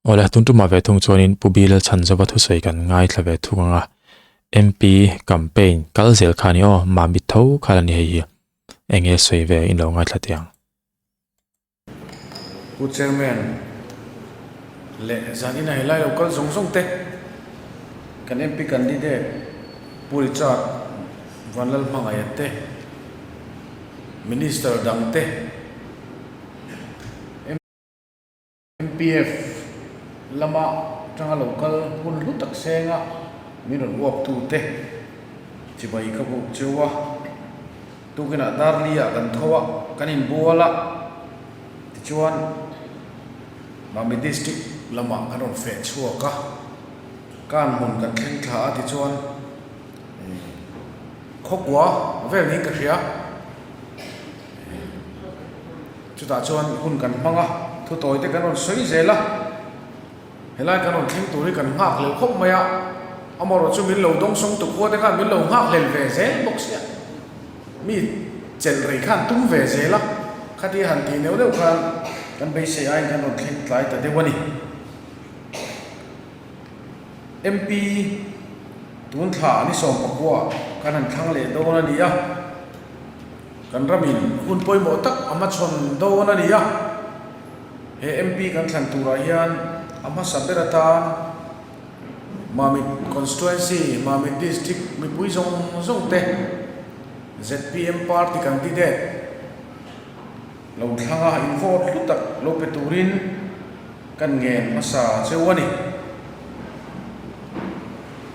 Awle, tun tumah ve thung chuanin Pu Bill Chhanzova thusawi kan ngaithla ve thung ang a, MP campaign kal zel kha a ni aw, Mamit tho kha la ni hei hi. Enge sawi ve in lo ngaithla teh ang. Pu Chairman leh zanin a helai lo kal zawng zawng te, kan MP candidate Pu Richard Vanlalhmangaih te, Minister dang te, MPF lama tanga lo kal hun hlu tak senga min rawn uap tu te chibai ka buk cheu a, tukinah Darli-ah kan tho a, kan inbual a, tichuan Mami District lamah kan rawn feh chhuak a, kan hmun kan thleng thla a tichuan khawkua vel niin ka hria. Chutah chuan hun kan hmang a, thu tawi te kan rawn sawi zel a, helai kan rawn thleng tur hi kan nghak hlel khawp mai a, amaherawh chu min lo dawngsawng tu khua te khan min lo nghak hlel ve zel bawk sia, mi chelh rei khan tum ve zel a, khatia han tih neuh neuh khan kan beisei aiin kan rawn thleng tlai ta deuh a ni. MP tun thla ni 19 kan han thlang leh dawn a ni a. Kan ramin hun pawimawh tak a hmachhawn dawn a ni a, he MP kan thlan turah hian a hmasa ber atan Mamit Constituency, Mamit District mipui zawng zawng te zpm party candidate lo thlang a, in vote hlu tak lo pe turin kan ngen hmasa cheu a ni.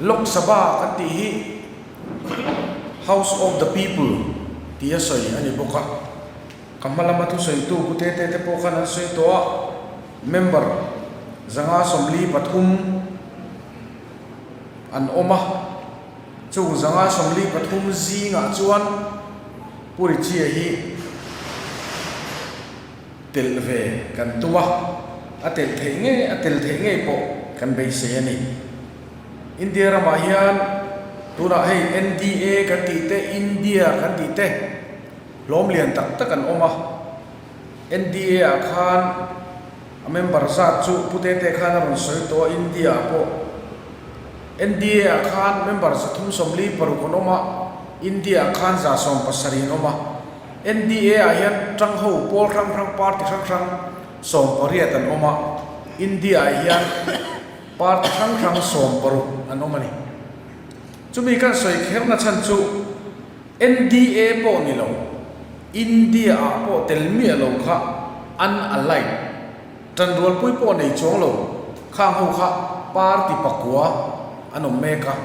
Lok Sabha kan tih hi. House of the People tih a sawi a ni bawk a, ka hma lama thusawitu Pu Tete te pawh khan an sawi tawh a, member 143 an awm a, chung 143 zingah chuan Pu Richie hi telh ve kan tum a, a telh theih ngei a tel theih ngei pawh kan beisei a ni. India ramah hian tunah hei NDA kan tih te, India kan tih te hlawm lian tak tak an awm a. NDA ah khan a member zat chu Pu Tete khan a rawn sawi tawh a, India ah pawh NDA ah khan member 346 an awm a, India ah khan 170 an awm a. NDA ah hian tang ho pawl hrang hrang party hrang hrang 18 an awm a, India ah hian Party hrang hrang 60 an awm a ni. Chumi kan sawi kherna chhan chu NDA pawh ni lo, India ah pawh tel miah lo kha an allied, tanrualpui pawh nei chuang lo khang ho kha party pakua an awm mek a,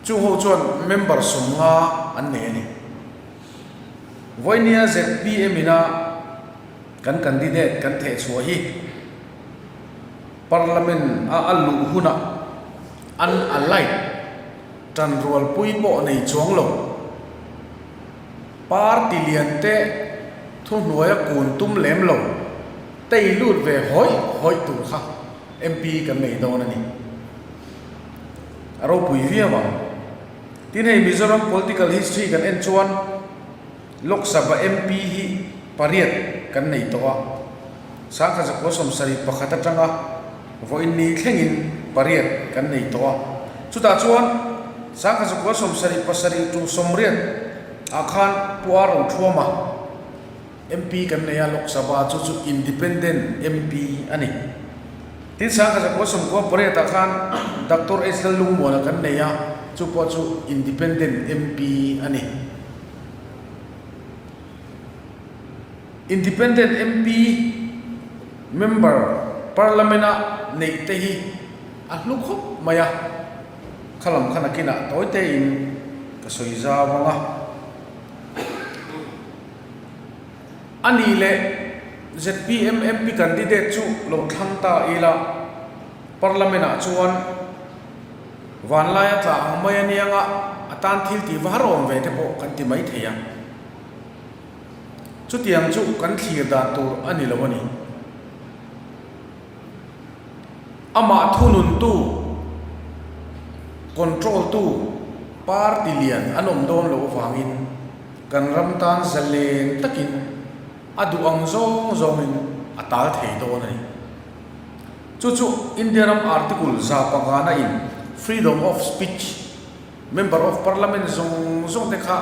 chung ho chuan member 50 an nei a ni. Vawinia zpm ina kan candidate kan thehchhuah hi Parliament a a luh hunah an allied tanrualpui pawh nei chuang lo. Party lian te thuhnuaia kun tum lem lo, tei lut ve hawih hawih tur kha MP kan nei dawn a ni. A ropui viau ang. Tin hei Mizoram political history kan en chuan Lok Sabha MP hi pariat kan nei tawh a, 1971 atanga vawiin ni thlengin pariat kan nei tawh a. Chutah chuan 1977 to 80 ah khan Pu A Rothuama MP kan nei a, Lok Sabha chu chu Independent MP a ni. Tin 1998 ah khan Doctor H Lallungmuana kan nei a, chu pawh chu Independent MP a ni. Independent MP member parliament a neih te hi a hlu khawp mai a, khalam kha nakinah tawi tein ka sawi zau ang a. A nih leh zpm MP candidate chu lo thlang ta ila parliament ah chuan Vanlaia tla ang mai a niang a, a tan thil tih var awm ve te pawh kan ti mai thei a. Chutiang chu kan thlir dan tur a ni lo a ni. Amah thununtu, control tu, party lian an awm dawn loh avangin kan ram tan zalen takin a duh ang zawng zawngin a tal thei dawn a ni. Chu chu India ram Article 105 na in Freedom of Speech, Member of Parliament zawng zawng te kha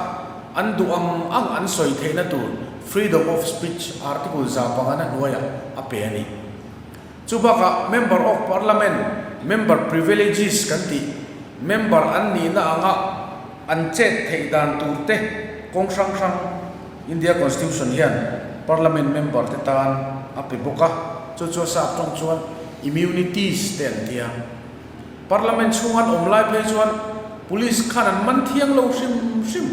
an duh ang ang an sawi theihna tur Freedom of Speech Article 105 na hnuaiah a pe a ni. Chu bakah Member of Parliament, Member Privileges kan tih, Member an nihna anga an chet theih dan tur te kawng hrang hrang India Constitution hian Parliament Member te tan a pe bawk a, chu chu a sap tawng chuan Immunities te an ti a. Parliament chhung an awm lai phei chuan Police khan an man thiang lo hrim hrim.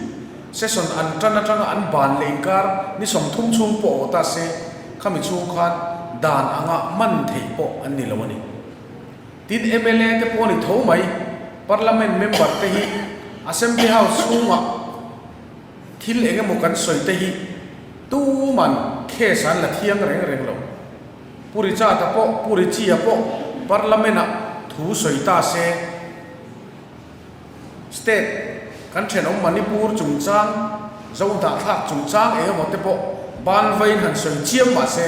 Session an tan atanga an ban leh inkar ni 30 chhung pawh awh ta se, khami chhung khan dan anga man theih pawh an ni lo a ni. Tin mla te pawh a ni tho mai, Parliament member te hi Assembly House chhungah thil eng emaw kan sawi te hi tuman case an la thiang reng reng lo. Pu Richard-a pawh, Pu Richie-a pawh Parliament-ah thu sawi ta se, State kan thenawm Manipur chungchang, Zohnahthlak chungchang eng emaw te pawh ban vain han sawi chiam mah se,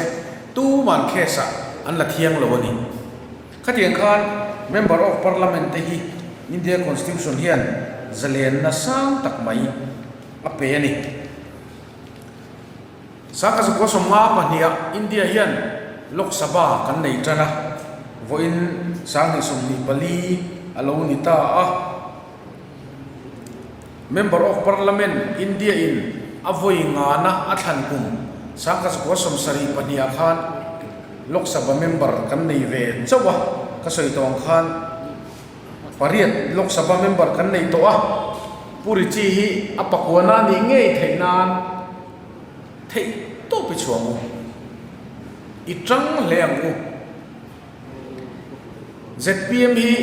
tuman case-ah an la thiang lo a ni. Khatiang khan Member of Parliament te hi India Constitution hian zalenna sang tak mai a pe a ni. Sangha zakua 52ah India hian Lok Sabha kan nei tan a, vawiin 2024 a lo ni ta a. Member of Parliament India in a vawi ngana a thlan kum 1972ah khan Lok Sabha member kan nei ve chauh a, ka sawi tawh ang khan pariat Lok Sabha member kan nei tawh a, Pu Richie hi a pakuana nih ngei theih nan Theih tawp i chhuah ang u. I tang hle ang u. Zpm hi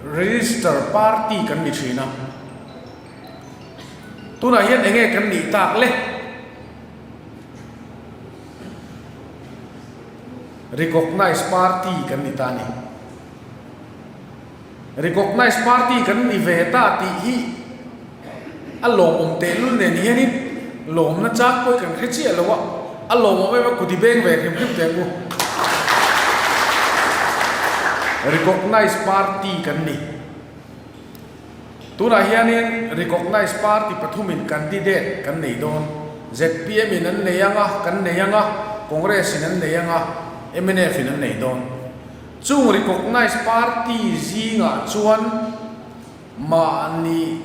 Register Party kan ni thin a. Tunah hian eng nge kan nih tak le? Recognized Party kan ni ta a ni. Recognized Party kan ni ve ta tih hi a lawmawm tehlul nen hianin lawmna chang pawh hi kan hre chiah lo a, a lawmawm em a kut i beng ve hrim hrim teh ang u. Recognized Party kan ni. Tunah hianin Recognized Party pathumin candidate kan nei dawn. Zpm in an nei ang a, kan nei ang a, Congress in an nei ang a, mnf in an nei dawn. Chung recognized party zingah chuan mahni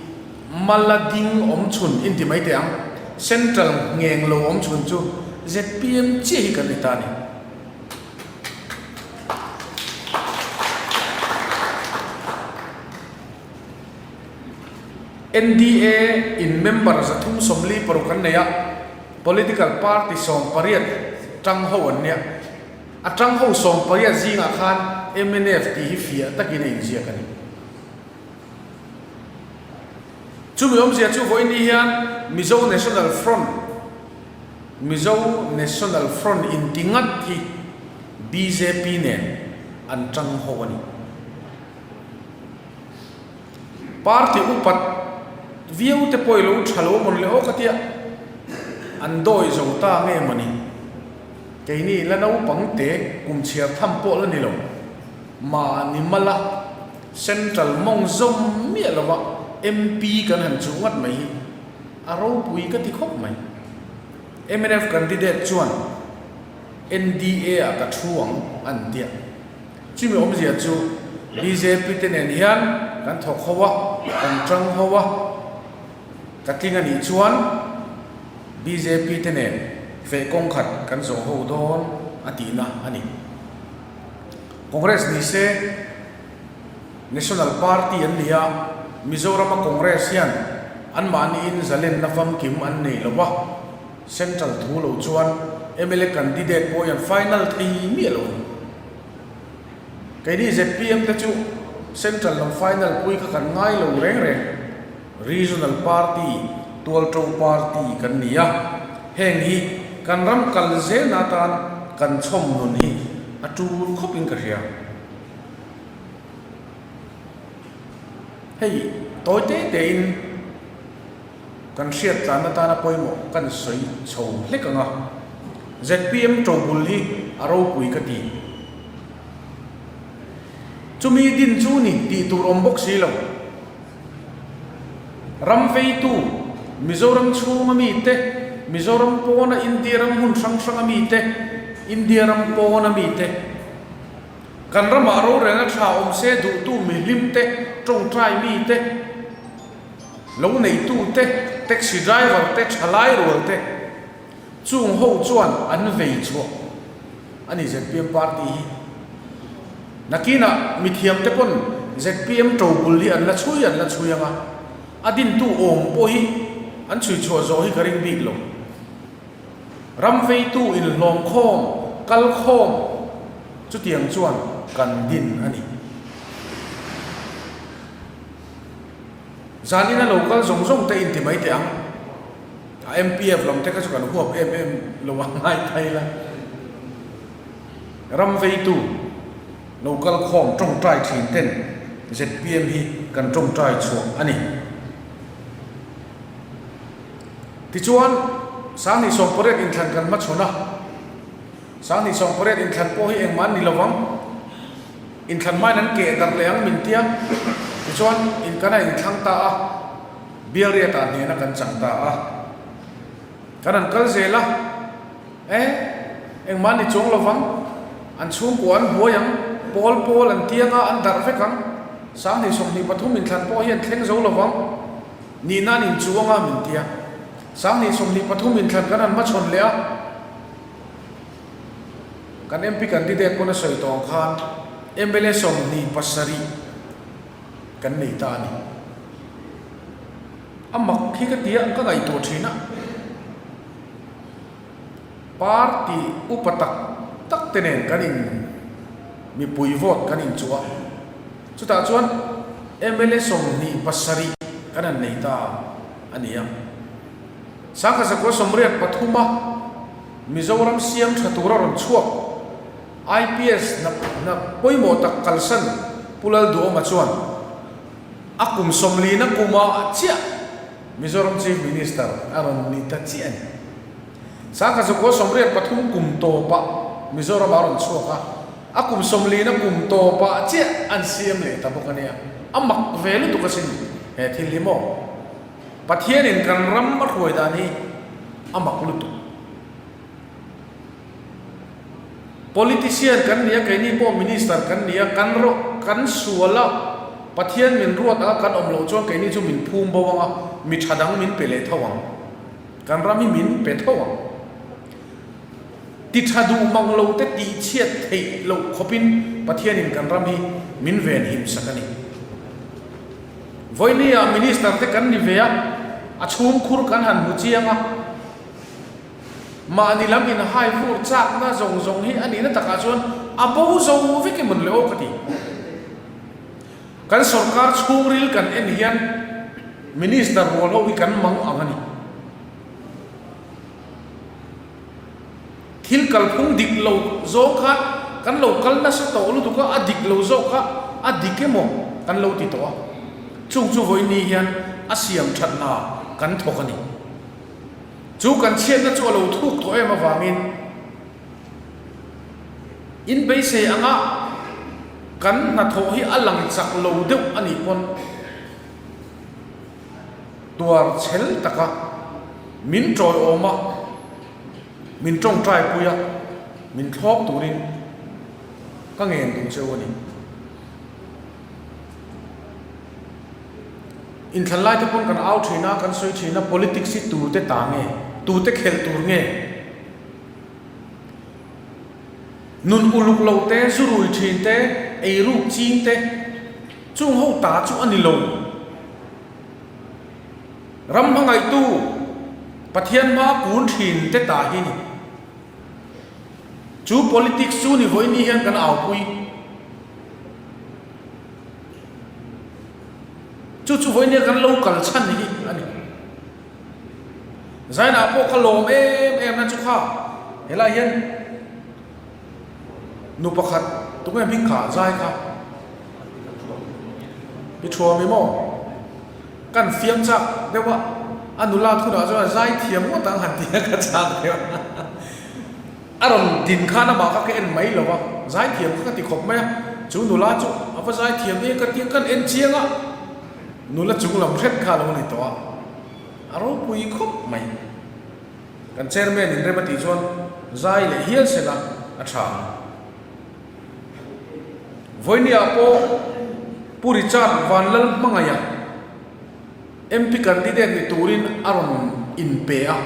mala ding awm chhun inti mai teh ang, central ngheng lo awm chhun chu zpm chiah hi kan ni ta a ni. NDA in member 346 an nei a, political party 18 tang ho an nia. A tang ho 18 zingah khan mnf tih hi fiah takin a inziak a ni. Chumi awmzia chu vawiin hian Mizo National Front, Mizo National Front inti ngat hi bjp nen an tang ho a ni. Party upat viau te pawh i lo tha lo amawn le aw ka tia, an dawi zo ta nge mawni? Keini la naupang te kum chhiar tham pawh la ni lo. Mahni mala Central mawng zawm miah lova MP kan han chuh ngat mai hi a ropui ka ti khawp mai. Mnf candidate chuan NDA ah ka thu ang an tia. Chumi awmzia chu bjp te nen hian kan thawk ho a, kan tang ho a. Ka tling a nih chuan bjp te nen feh kawng khat kan zawh ho dawn a tihna a ni. Congress ni se National Party an ni a, Mizorama Congress hian anmahniin zalenna famkim an nei lo va, Central thu lo chuan mla candidate pawh hian final thei miah lo a ni. Keini zpm te chu Central lam final pui kha kan ngai lo reng reng. Regional Party, Tualṭo Party kan ni a, heng hi kan ram kal zelna atan kan chhawm nun hi a tul khawpin ka hria. Hei tawi te tein kan hriat tlan atana pawimawh kan sawi chho hlek ang a, zpm ṭobul hi a ropui ka ti. Chumi din chu ni tih tur awm bawk si lo. Ram veitu, Mizoram chhunga mite, Mizoram pawna India ram hmun hrang hranga mite, India ram pawna mite, kan ramah rorelna tha awm se duhtu mihlim te, tawngtai mite, lo neitu te, taxi driver te, thalai rual te, Chung ho chuan an vei chhuah a ni zpm party hi. Nakinah mithiam te pawn zpm to bul hi an la chhui an la chhui ang a, a dintu awm pawh hi an chhui chhuah zawh hi ka ring bik lo. Ram veitu inhlawm khawm, kal khawm chutiang chuan kan din a ni. Zanin a lo kal zawng zawng te inti mai teh ang. A MPF lam te kha chu kan huap em em lo a ngai thai la. Ram veitu lo kal khawm tawngtai thin ten zpm hi kan tawngtai chhuah a ni. Tichuan, Sanghnih 18 inthlan kan hmachhawn a, Sanghnih 18 inthlan pawh hi engmah an ni lovang. Inthlan hmain an keh darh leh ang min tia. Tichuan, in kan a inthlang ta a. Bialriatah hnehna kan chang ta a, kan han kal zel a, e, engmah ni chuang lovang, an chhungkua an buai ang, pawl pawl an tiang a, an darh vek ang, 20 23 inthlan pawh hi an thleng zo lovang, nihna an inchuang a min tia, 20 23 inthlan kan han hmachhawn leh a, kan MP candidate pawn a sawi tawh ang khan mla 27. Kan nei ta a ni. A mak hi ka ti a, ka ngaihtuah thin a. Party upa tak tak te nen kan in mipui vote kan inchuh a. Chutah chuan mla 27 kan han nei ta a ni a. Sangha zakua 83 a Mizoram siam tha tura rawn chhuak. IPS hna hna pawimawh tak kalsan Pu Lalduhawma chuan a kum sawmlina kuma chiah Mizoram Chief Minister a rawn ni ta chiah a ni. Sangha zakua 83 kum tawpah Mizoram a rawn chhuak a, a kum sawmlina kum tawpah chiah an siam leh ta bawk a nia. A mak ve lutuk asin he thil hi maw? Pathianin kan ram a hruai dan hi a mak lutuk. Politician kan ni a, keini pawh minister kan ni a, kan ro, kan sual a, Pathian min ruat anga kan awm loh chuan keini chu min phum bo anga, mi tha dang min pe leh tho ang. Kan ram hi min pe tho ang. Ti tha duh mang lo te tih chhiat theih loh khawpin Pathianin kan ram hi min ven him sak a ni. Vawinia minister te kan ni ve a, a chhungkhur kan han hmu chiang a, Mahni lam inhai vur chakna zawng zawng hi a nihna takah chuan a bo zo vek emawn le aw ka ti. Kan sorkar chhungril kan en hian Minister rual ho hi kan mang ang a ni. Thil kalphung dik lo zawng khan kan lo kal nasa tawh lutuk a, a dik lo zawk kha a dik emaw kan lo ti tawh a. Chung chu vawiin hian a siam that hna kan thawk a ni. Chu kan chhiatna chu a lo thuk tawh em avangin in beisei anga kan hnathawh hi a lang chak lo deuh a nih pawn tuar chhel taka min tawiawm a, min tawngtai pui a, min thlawp turin ka ngen duh cheu a ni. Inthlan lai te pawn kan au thin a, kan sawi thin a, politics hi tute ta nge? Tute khelh tur nge? Nun uluk lo te, zu rui thin te, eiruk ching te, chung ho ta chu a ni lo. Ram hmangaihtu, Pathian hma kun thin te ta hi ni. Chu politics chu ni vawiin hian kan aupui. Chu chu vawinia kan lo kal chhan hi a ni. Zainah pawh ka lawm em em na chu kha helai hian nu pakhat tunge hming kha zai kha i thuam i maw kan fiam chak deuh a a nula thunah chuan zai thiam ngawt ang han ti a ka chak deuh a. A rawn din khan amah kha ka en mai lo a, zaithiam kha ka ti khawp mai a. chu nula chu a va zai thiam e ka tia kan en chiang a, nula chung lam hret kha a lo ni tawh a, a ropui khawp mai. Kan chairman in rem a tih chuan zai leh hial sela a tha ang. Vawinia pawh Pu Richard Vanlalhmangaia MP candidate ni turin a rawn inpe a.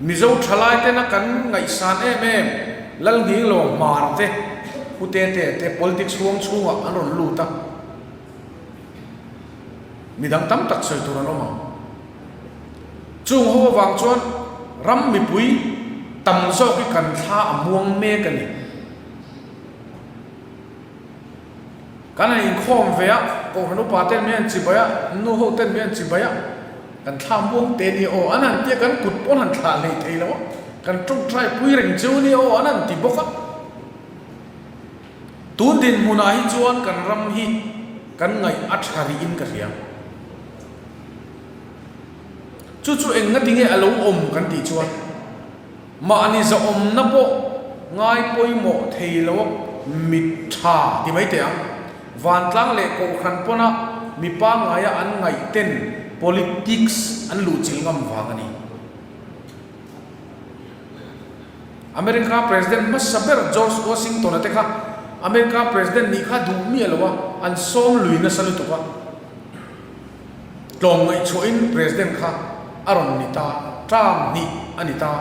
Mizo thalai tena kan ngaihsan em em Lalnghinglo Hmar te, Pu Tete te politics huang chhungah an rawn lut a. Midang tam tak sawi tur an awm ang. Chung ho avang chuan ram mipui tam zawk hi kan thla a muang mek a ni. Kan han inkhawm ve a, Kohhran upa ten min han chibai a, nu ho ten min han chibai a, kan thla muang te ni aw an han ti a, kan kut pawn han thlah hlei thei lo a, kan tawngtai pui reng cheu ni aw an han ti bawk a. Tun dinhmunah hi chuan kan ram hi kan ngaih a tha rihin ka hria. Chu chu eng nga tinge a lo awm kan tih chuan mahni zahawmna pawh ngai pawimawh thei lo a mit tha ti mai teh ang. Vantlang leh Kohhran pawna mi pangngaia an ngaih ten politics an luhchilh ngam vang a ni. America President hmasa ber George Washington-a te kha America President nih kha duh miah lo a, an sawm lui nasa lutuk a. Tlawm ngaihchhuahin President kha a rawn ni ta, term hnih a ni ta.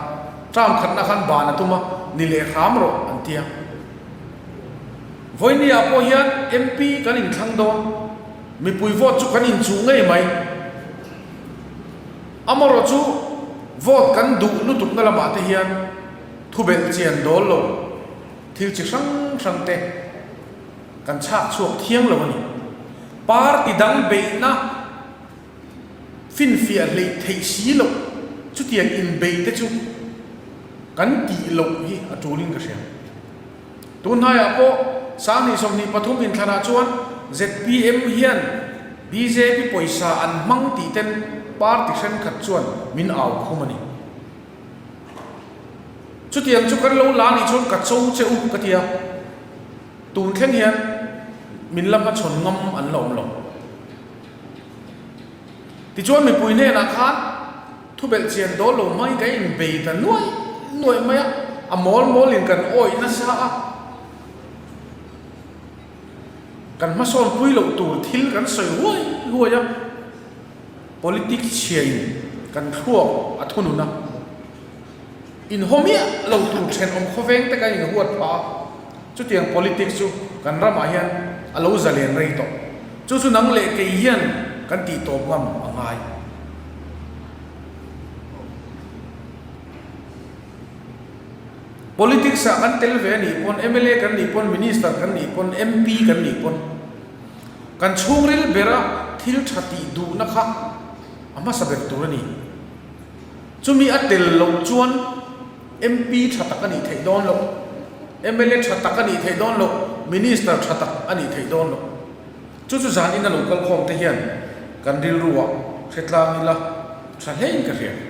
Term khatna khan ban a tum a, ni leh hram rawh an ti a. Vawinia pawh hian MP kan inthlang dawn, mipui vote chu kan inchuh ngei mai. Amarawh chu vote kan duh lutukna lamah te hian thubelh chian dawl lo thil chi hrang hrang te kan chhak chhuak thiang lo a ni. Party dang beihna finfiah hleih theih si loh chutiang inbeih te chu kan tih loh hi a tulin ka hria. Tun hnaiah pawh 2023 inthlanah chuan zpm hian bjp pawisa an hmang tih ten party thenkhat chuan min au khum a ni. Chutiang chu kan lo la nih chuan ka cho che u ka ti a, tun thleng hian min la hmachhawn ngam an la awm lo. Tichuan mipui hnenah khan Thubelh chian dawl lo hmangin kan inbei ta nuai nuai mai a, a mawl mawlin kan awih nasa a, kan hmasawn pui loh tur thil kan sawi huai huai a, politics chhiain kan thluak a thunun a, inhaw miah lo tur thenawm khawveng te kan inhuat phah a, chutiang politics chu kan ramah hian a lo zalen rei tawh. Chu chu nang leh kei hian kan tih tawp ngam a ngai. Politics ah kan tel ve a nih pawn, mla kan nih pawn, Minister kan nih pawn, MP kan nih pawn, kan chhungril bera thil tha tih duhna kha a hmasa ber tur a ni. Chumi a tel loh chuan MP tha tak a nih theih dawn loh, mla tha tak a nih theih dawn loh, Minister tha tak a nih theih dawn loh. Chu chu zan ina lo kal khawm te hian kan rilru ah hre tlang ila tha hlein ka hria.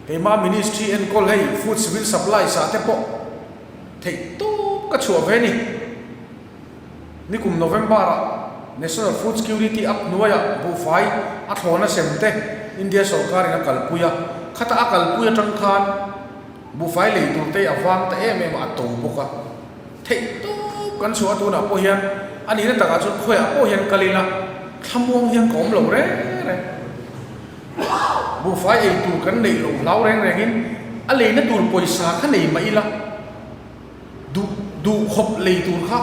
Keimah Ministry enkawl hei Food Civil Supplies ah te pawh theih tawp ka chhuah ve ni. Nikum November ah National Food Security Act hnuaiah buhfai a thlawna sem te India sawrkar in a kalpui a, khata a kalpui atang khan buhfai lei tur te a vang ta em em a, a to bawk a. Theih tawp kan chhuah a tunah pawh hian a nihna takah chuan khawiah pawh hian kal ila thlamuang hian ka awm lo reng reng. Buhfai ei tur kan neih loh hlau reng rengin a leina tur pawisa kha nei mah ila duh duh khawp lei tur kha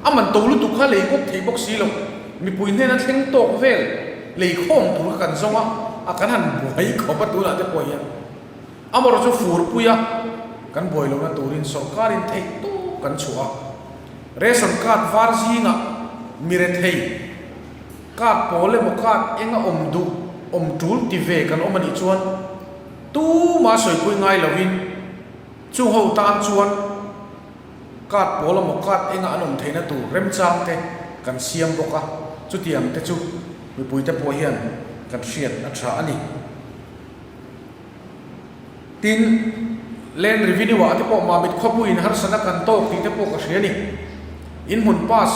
a man to lutuk kha lei kawp thei bawk si lo. Mipui hnena thleng tawk vel lei khawm tur kha kan zawng a, a kan han buai khawp a tunah te pawh hian. Amarawh chu furpui a, kan buai lohna turin sawrkarin theih tawp kan chhuah a. Ration card var zingah mi rethei, card pawl emaw card enga awm duh, awm tul ti ve kan awm a nih chuan tuma sawipui ngai lovin chung ho tan chuan card pawl emaw card enga an awm theihna tur remchang te kan siam bawk a, chutiang te chu mipuite pawh hian kan hriat a tha a ni. Tin. Land Revenue ah te pawh Mamit khawpuiin harsatna kan tawk tih te pawh ka hria a ni. In hmun pass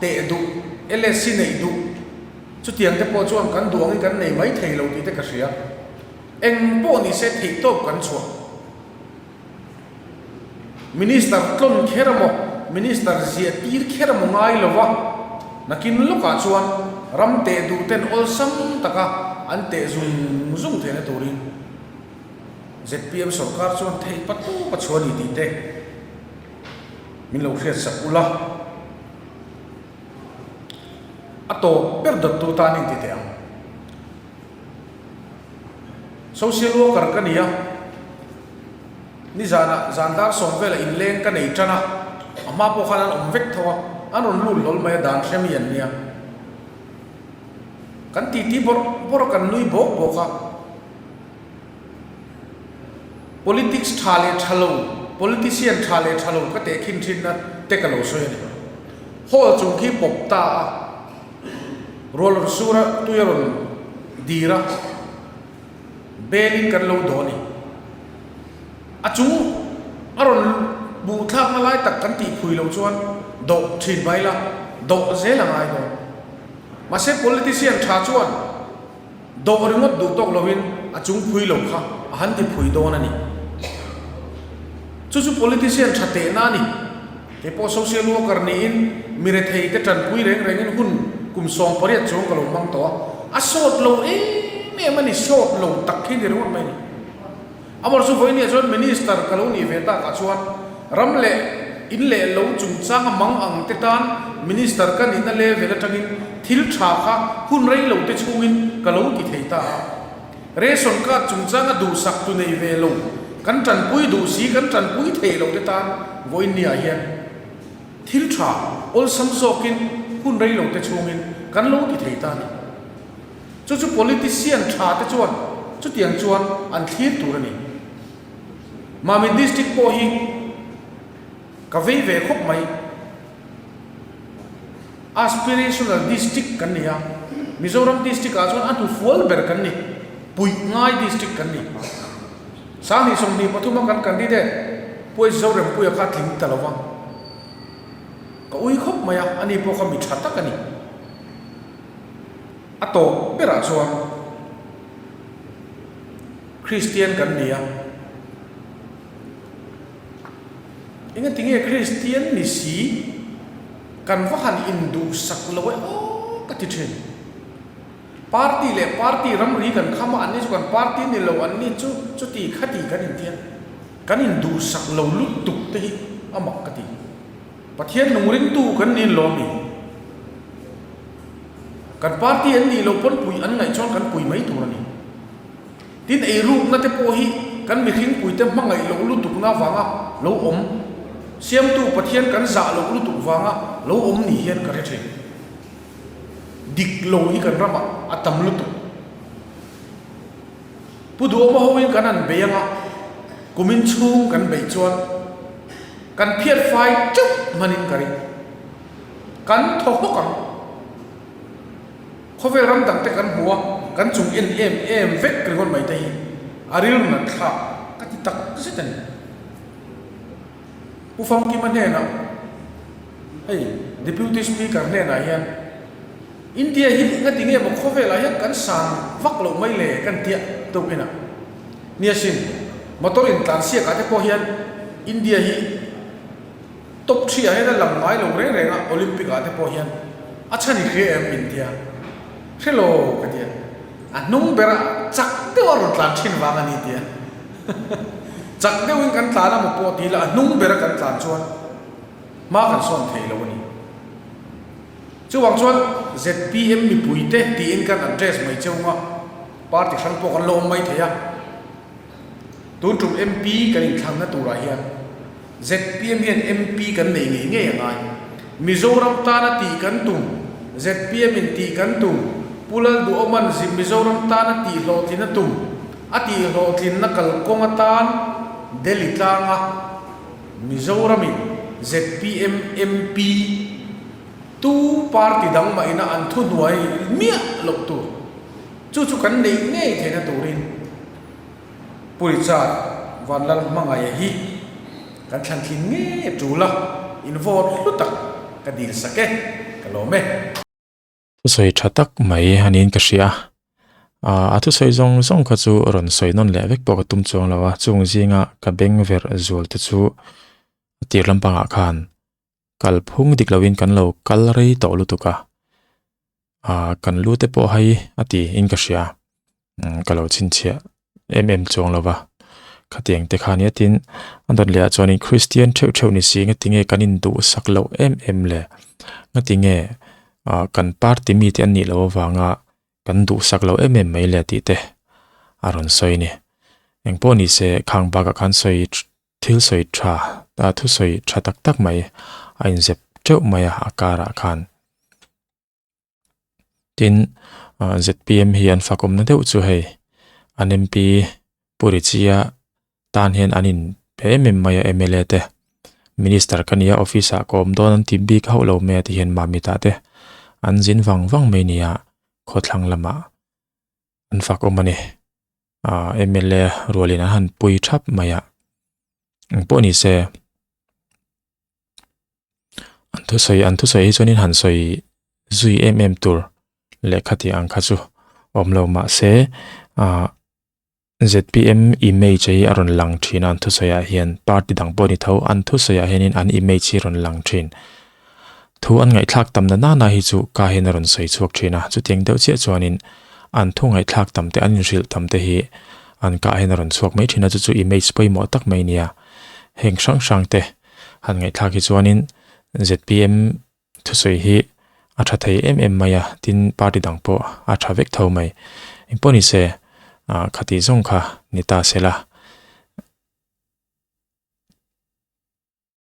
teh duh, LSC neih duh chutiang te pawh chuan kan duh angin kan nei mai thei lo tih te ka hria. Eng pawh ni se theihtawp kan chhuah. Minister tlawn kher emaw, Minister ziah tir kher emaw ngai lo va, nakin lawkah chuan ram teh duh ten awlsam taka an teh zung zung theihna turin zpm sorkar chuan theih pa tawp a chhuah a ni tih te min lo hriatsak ula, a tawp ber dawttu tan inti teh ang. Social worker ka ni a, nizanah zan dar 10 velah inleng ka nei tan a, a hma pawh khan an awm vek tho a, an rawn lut hlawl mai a, dan hre mi an nia. Kan titi bawrh bawrh a, kan nui bawk bawk a. Politics tha leh tha lo, politician tha leh tha lo ka tehkhin thinna te ka lo sawi a ni. Hall chung khi pawp ta a. Rual rawn sur a, tui a rawn dir a, belin kan lo daw a ni. A chung a rawn buh thlakna lai tak kan tih phui loh chuan dawh thin mai la, dawh zel a ngai dawn. Mahse politician tha chuan Dawh ringawt duh tawk loin a chung phui lo kha a han ti phui dawn a ni. Chu chu politician tha tehna a ni. Kei pawh social worker niin mi rethei te tanpui reng rengin hun kum 18 chuang ka lo hmang tawh a, a sawt lo em em a ni, sawt lo tak khi ni ringawt mai a ni. Amor chu vawinia chuan Minister ka lo nih ve takah chuan ram leh in leh lo chungchanga mang ang te tan Minister ka nihna level atangin thil tha kha hun rei lo te chhungin ka lo ti thei ta a. Ration card chungchanga duhsak tu nei ve lo, kan tanpui duh si kan tanpui thei lo te tan vawinia hian thil tha awlsam zawkin hun rei lo te chhungin kan lo ti thei ta a ni. Chu chu politician tha te chuan chutiang chuan an thlir tur a ni. Mamit District pawh hi ka vei ve khawp mai. Aspirational District kan ni a, Mizoram District ah chuan a hnufual ber kan ni, puih ngai District kan ni. 2023 a kan candidate Pu H Zorempuia kha tling ta lo va, ka ui khawp mai a, ani pawh kha mi tha tak a ni. A tawp berah chuan Kristian kan ni a. Engatinge Kristian ni si kan va han induhsak lo e aw ka ti thin. Party leh party ramri kan kham a, anni chu kan party ni lo, anni chu chuti khati kan intia. Kan induhsak lo lutuk te hi a mak ka ti. Pathian nung ringtu kan nin lo ami? Kan party an nih loh pawn puih an ngaih chuan kan pui mai tur a ni. Tin eirukna te pawh hi kan mihring puite hmangaih loh lutukna vanga lo awm, Siamtu Pathian kan zah loh lutuk vanga lo awm ni hian ka hre thin. Dik lo hi kan ramah a tam lutuk. Pu Duhawma hoin kan han bei anga kumin chhung kan beih chuan kan phiat fai teuh hmanin ka ring. Kan thaw hawk ang. Khawvel ram dangte kan hmu a, kan chung en em em vek ringawt mai te hi a rilru nat thlak ka ti tak zet a ni. Pu Famkima hnenah hei Deputy Speaker hnenah hian India hi nga ti nge maw khawvelah hian kan san vak loh mai le kan tia tuk inah nia sin motor in tlan siakah te pawh hian India hi top 3 ah hian a lang ngai lo reng reng a Olympic ah te pawh hian a chhan i hria em min tia hre lo ka tia a hnung ber a chak deuh a rawn tlan thin vang a ni tia chak deuhin kan tlan a maw pawh ti ila a hnung ber a kan tlan chuan hma kan sawn thei lo a ni. Chuvang chuan zpm mipuite tiin kan address mai cheu nga, party hrang pawh kan lo awm mai thei a. Tun tum MP kan inthlangna turah hian zpm hian MP kan nei ngei ngei a ngai. Mizoram tana tih kan tum, zpm in tih kan tum, Pu Lalduhawma'n Mizoram tana tih hlawhtlin a tum, a tih hlawhtlinna kalkawng atan Delhi tlanga Mizoramin zpm MP Tu party dang mah ina an thuhnuai miah loh tur chu chu kan neih ngei theihna turin Pu Richard. Vanlalhmangaia hi kan thlantlin ngei a tul a, in vote hlu tak ka dil sak e, ka lawm e. Thusawi tha tak mai a niin ka hria a, a thusawi zawng zawng kha chu rawn sawi nawn leh vek pawh ka tum chuang lo a, chung zinga ka beng verh zual te chu a tir lampangah khan kalphung dik loin kan lo kal rei tawh lutuk a, ah kan lu te pawh hai a ti in ka hria ka lo chhinchhiah em em chuang lo va khatiang te kha nia tin a dawt leh ah chuanin Christian theuh theuh ni si ngatinge kan induhsak loh em em le ngatinge ah kan party mite an nih loh avanga kan duhsak loh em em mai le tih te a rawn sawi a ni engpawh ni se khang bakah khan sawi Thil sawi tha, a thusawi tha tak tak mai a inzep teuh mai a, a karah khan. Tin, zpm hi an fakawmna deuh chu hei, an MP Pu Richie-a tan hian an in pe em em mai a mla te. Minister ka nia office ah ka awm dawn an ti bik hauh lo mai a ti hian Mamit-ah te an zin vang vang mai nia khawthlang lamah an fakawm a ni. ah mla rualin an han pui thap mai a engpawh ni se an thusawi an thusawi hi chuanin han sawi zui em em tur lehkha tih ang kha chu awm lo mahse ah zpm image hi a rawn lang thin a an thusawi ah hian party dang pawh a ni tho an thusawi ah hianin an image hi a rawn lang thin thu an ngaihthlak tam na nana hi chu ka hian a rawn sawi chhuak thin a chutiang deuh chiah chuanin An thu ngaihthlak tam te, an inhrilh tam te hi an kah hian a rawn chhuak mai thin a, chu chu image pawimawh tak mai nia. Heng hrang hrang te han ngaihthlak hi chuanin zpm thusawi hi a tha thei em em mai a, tin party dang pawh a tha vek tho mai. Engpawh nise ah khati zawng kha ni ta se la.